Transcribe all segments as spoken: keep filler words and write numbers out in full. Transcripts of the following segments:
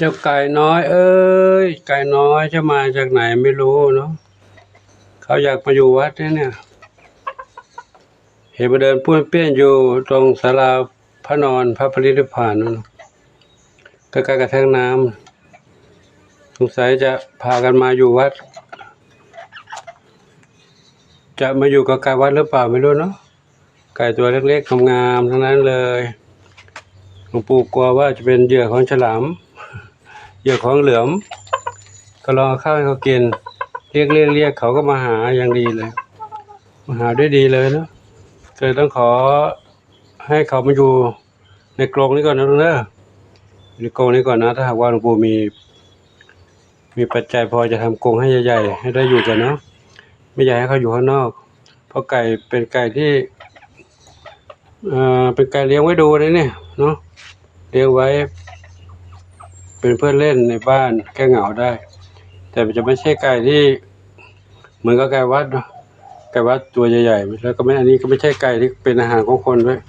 เจ้าไก่น้อยเอ้ย ไก่น้อยจะมาจากไหนไม่รู้เนาะ เขาอยากมาอยู่วัดเนี่ยเนี่ย เห็นมาเดินป้วนเปี้ยนอยู่ตรงศาลาพระนอนพระปรินิพพานนั่นน่ะ ใกล้ๆกับแท้งน้ำ สงสัยจะพากันมาอยู่วัด จะมาอยู่ใกล้ๆวัดหรือเปล่าไม่รู้เนาะ ไก่ตัวเล็กๆงามๆทั้งนั้นเลย หลวงปู่กลัวว่าจะเป็นเหยื่อของฉลาม เหยื่อของเหลือม ก็ลองเอาข้าวให้เขากิน เรียกๆๆ เขาก็มาหาอย่างดีเลย มาหาด้วยดีเลยเนาะ ก็เลยต้องขอให้เขามาอยู่ในกรงนี้ก่อนนะลูกเด้อ ในกรงนี้ก่อนนะ ถ้าหากว่าหลวงปู่มี มีปัจจัยพอจะทำกรงให้ใหญ่ๆ ให้ได้อยู่กันเนาะ ไม่อยากให้เขาอยู่ข้างนอก เพราะไก่เป็นไก่ที่ เอ่อ เป็นไก่เลี้ยงไว้ดูนะเนี่ยเนาะ เลี้ยงไว้ เป็นเพื่อนเล่นในบ้านแก้เหงาได้ แต่มันจะไม่ใช่ไก่ที่ เหมือนกับไก่วัดเนาะ ไก่วัดตัวใหญ่ๆ แล้วก็ไม่ อันนี้ก็ไม่ใช่ไก่ที่เป็นอาหารของคนด้วย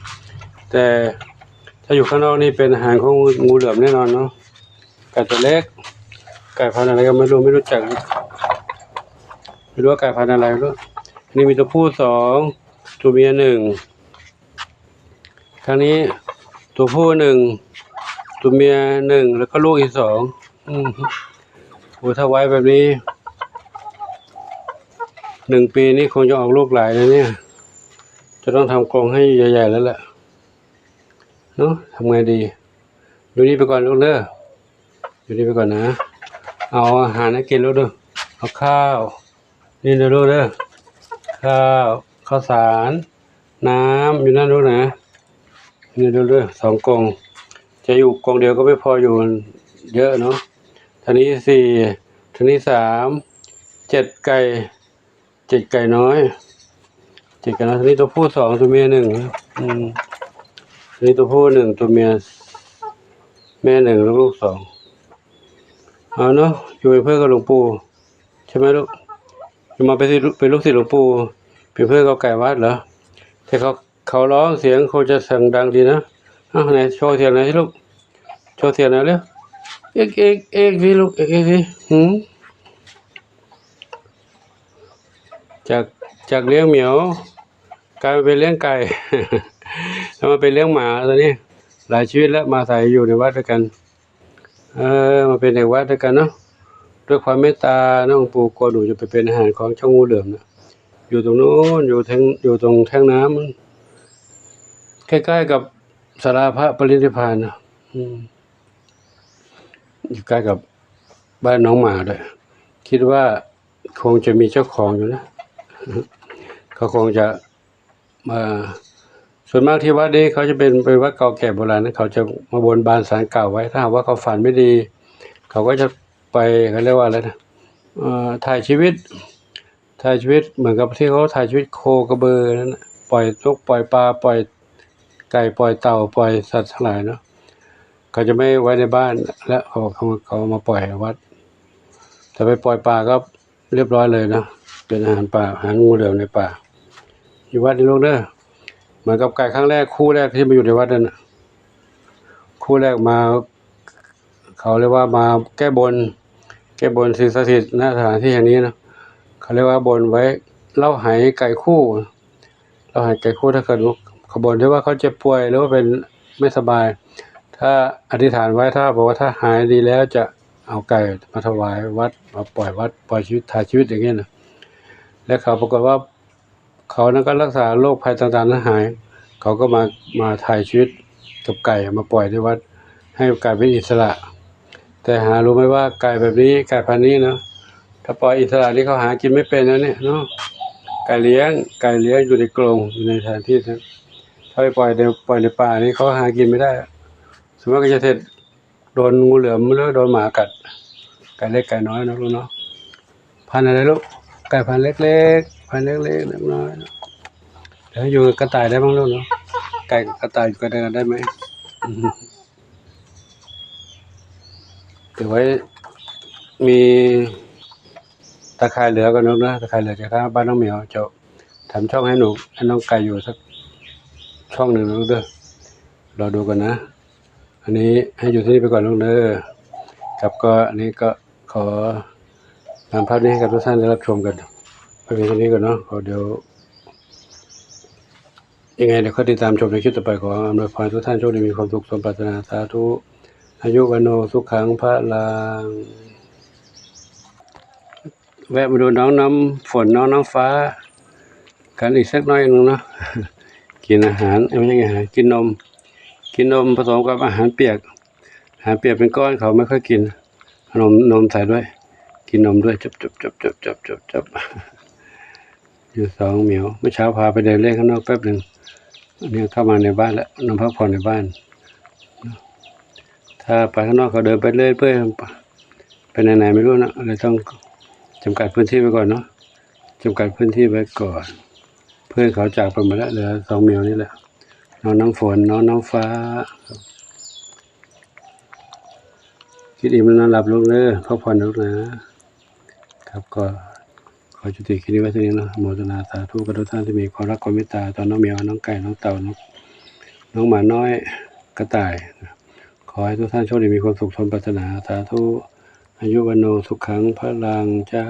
แต่ถ้าอยู่ข้างนอกนี่เป็นอาหารของงู งูเหลือมแน่นอนเนาะ ไก่ตัวเล็ก ไก่พันธุ์อะไรก็ไม่รู้ ไม่รู้จัก ไม่รู้ว่าไก่พันธุ์อะไรไม่รู้ นี่มีตัวผู้สอง ตัวเมียหนึ่ง ครั้งนี้ตัวผู้หนึ่ง ตัวเมียหนึ่ง แล้วก็ลูกอีกสอง อืม โอ้ ถ้าไว้แบบนี้ หนึ่งปีนี่คงจะออกลูกหลายนะเนี่ย จะต้องทำกรงให้ใหญ่ๆแล้วแหละ เนาะ ทำไงดี อยู่นี่ไปก่อนลูกเด้อ อยู่นี่ไปก่อนนะ เอาอาหารให้กินลูกเด้อ เอาข้าว นี่เด้อลูกเด้อ ข้าว ข้าวสาร น้ำ อยู่นั่นลูกนะ นี่เด้อลูกเด้อ สองกรง จะอยู่กรงเดียวก็ไม่พออยู่เยอะเนาะ ทีนี้สี่ ทีนี้สาม เจ็ดไก่ เจ็ดไก่น้อย เจ็ดไก่น้อย ทีนี้ตัวผู้สอง ตัวเมียหนึ่ง อืม ทีนี้ตัวผู้หนึ่ง ตัวเมีย แม่หนึ่ง แล้วลูกสอง เอาเนาะ อยู่เป็นเพื่อนกับหลวงปู่ ใช่ไหมลูก จะมาเป็นศิษย์ เป็นลูกศิษย์หลวงปู่ เป็นเพื่อนกับไก่วัดเหรอ แต่เขา เขาร้องเสียงคงจะเสียงดังดีนะ เอาไหนโชว์เสียงหน่อยสิลูก โชว์เสียงหน่อยเร็ว เอ็ก เอ็ก เอ็ก สิลูก เอ็ก เอ็ก สิ หืม จาก จากเลี้ยงเหมียว กลายมาเป็นเลี้ยงไก่ แล้วมาเป็นเลี้ยงหมาตอนนี้ หลายชีวิตแล้วมาอาศัยอยู่ในวัดด้วยกัน เออ มาเป็นเด็กวัดด้วยกันเนาะ ด้วยความเมตตานะ หลวงปู่กลัวหนูจะไปเป็นอาหารของเจ้างูเหลือมนะ อยู่ตรงนู้น อยู่แท้ง อยู่ตรงแท้งน้ำ ใกล้ๆกับศาลาพระปรินิพพานนะ อืม อยู่ใกล้กับบ้านน้องหมาด้วย คิดว่าคงจะมีเจ้าของอยู่นะ เขาคงจะมา ส่วนมากที่วัดนี้เขาจะเป็น เป็นวัดเก่าแก่โบราณนะ เขาจะมาบนบานศาลกล่าวไว้ ถ้าหากว่าเขาฝันไม่ดี เขาก็จะไป เขาเรียกว่าอะไรนะ เอ่อ ถ่ายชีวิต ถ่ายชีวิตเหมือนกับที่เขาถ่ายชีวิตโคกระบือนั่นน่ะ ปล่อยนกปล่อยปลา ปล่อยไก่ ปล่อยเต่า ปล่อยสัตว์ทั้งหลายเนาะ เขาจะไม่ไว้ในบ้าน และเขา เขา เขาเอามาปล่อยวัด แต่ไปปล่อยป่าก็เรียบร้อยเลยเนาะ เป็นอาหารป่า อาหารงูเหลือมในป่า อยู่วัดนี่ลูกเด้อ เหมือนกับไก่ครั้งแรก คู่แรกที่มาอยู่ในวัดนั่นน่ะ คู่แรกมา เขาเรียกว่ามาแก้บน แก้บนสิ่งศักดิ์สิทธิ์ ณ สถานที่แห่งนี้นะ เขาเรียกว่าบนไว้ เล้าไหไก่คู่ เล้าไหไก่คู่ ถ้าเกิดว่าเขาบนที่ว่าเขาเจ็บป่วย หรือว่าเป็นไม่สบาย ถ้าอธิษฐานไว้ ถ้าบอกว่าถ้าหายดีแล้วจะเอาไก่มาถวายวัด มาปล่อยวัด ปล่อยชีวิต ถ่ายชีวิตอย่างเงี้ยนะ และเขาปรากฏว่า เขานั้นก็รักษาโรคภัยต่างๆนั้นหาย เขาก็มา มาถ่ายชีวิตกับไก่ มาปล่อยที่วัด ให้กลายเป็นอิสระ แต่หารู้ไหมว่าไก่แบบนี้ ไก่พันธุ์นี้นะ ถ้าปล่อยอิสระนี่เขาหากินไม่เป็นนะเนี่ยเนาะ ไก่เลี้ยง ไก่เลี้ยงอยู่ในกรง อยู่ในสถานที่นะ ถ้าไปปล่อยใน ปล่อยในป่านี่เขาหากินไม่ได้ ส่วนมากก็จะเสร็จ โดนงูเหลือมหรือโดนหมากัด ไก่เล็กไก่น้อยนะลูกเนาะ พันธุ์อะไรลูก ไก่พันธุ์เล็กๆ พันธุ์เล็กๆ เล็กน้อย เดี๋ยวอยู่กับกระต่ายได้บ้างลูกเนาะ ไก่กับกระต่ายอยู่กันได้ไหม อืม เดี๋ยวไว้ มีตาข่ายเหลือกันลูกนะ ตาข่ายเหลือจากทางบ้านน้องเหมียว จะทำช่องให้หนู ให้น้องไก่อยู่สักช่องหนึ่งนะลูกเด้อ รอดูกันนะ อันนี้ให้อยู่ที่นี่ไปก่อนลูกเด้อ ครับ ก็อันนี้ก็ขอนำภาพนี้ให้กับทุกท่านได้รับชมกันไปเพียงเท่านี้ก่อนเนาะ ขอเดี๋ยว ยังไงเดี๋ยวค่อยติดตามชมในคลิปต่อไป ขออำนวยพรทุกท่านโชคดีมีความสุขสมปรารถนา สาธุ อายุวัณโณสุขังพลัง แวะมาดูน้องน้ำฝนน้องน้ำฟ้า กันอีกสักหน่อยหนึ่งเนาะ กินอาหาร เอ้ย ไม่ใช่อาหาร กินนม กินนมผสมกับอาหารเปียก อาหารเปียกเป็นก้อนเขาไม่ค่อยกิน นม นมใส่ด้วย กินนมด้วย จบจบจบจบจบจบจบ อยู่สองเหมียว เมื่อเช้าพาไปเดินเล่นข้างนอกแป๊บหนึ่ง อันนี้เข้ามาในบ้านแล้ว นอนพักผ่อนในบ้าน ถ้าไปข้างนอกเขาเดินไปเรื่อยเปื่อย ไปไหนๆไม่รู้นะ เลยต้องจำกัดพื้นที่ไว้ก่อนเนาะ จำกัดพื้นที่ไว้ก่อน เพื่อนเขาจากไปหมดแล้ว เหลือสองเหมียวนี่แหละ น้องน้ำฝน น้องน้ำฟ้า กินอิ่มแล้วนอนหลับลูกเด้อ พักผ่อนลูกนะ ครับ ก็ขอยุติคลิปนี้ไว้เท่านี้เนาะ อนุโมทนาสาธุกับทุกท่านที่มีความรักความเมตตาต่อน้องเหมียว น้องไก่ น้องเต่า น้อง น้องหมาน้อย กระต่าย ขอให้ทุกท่านโชคดีมีความสุขสมปรารถนา สาธุ อายุวัณโณสุขังพลัง เจ้า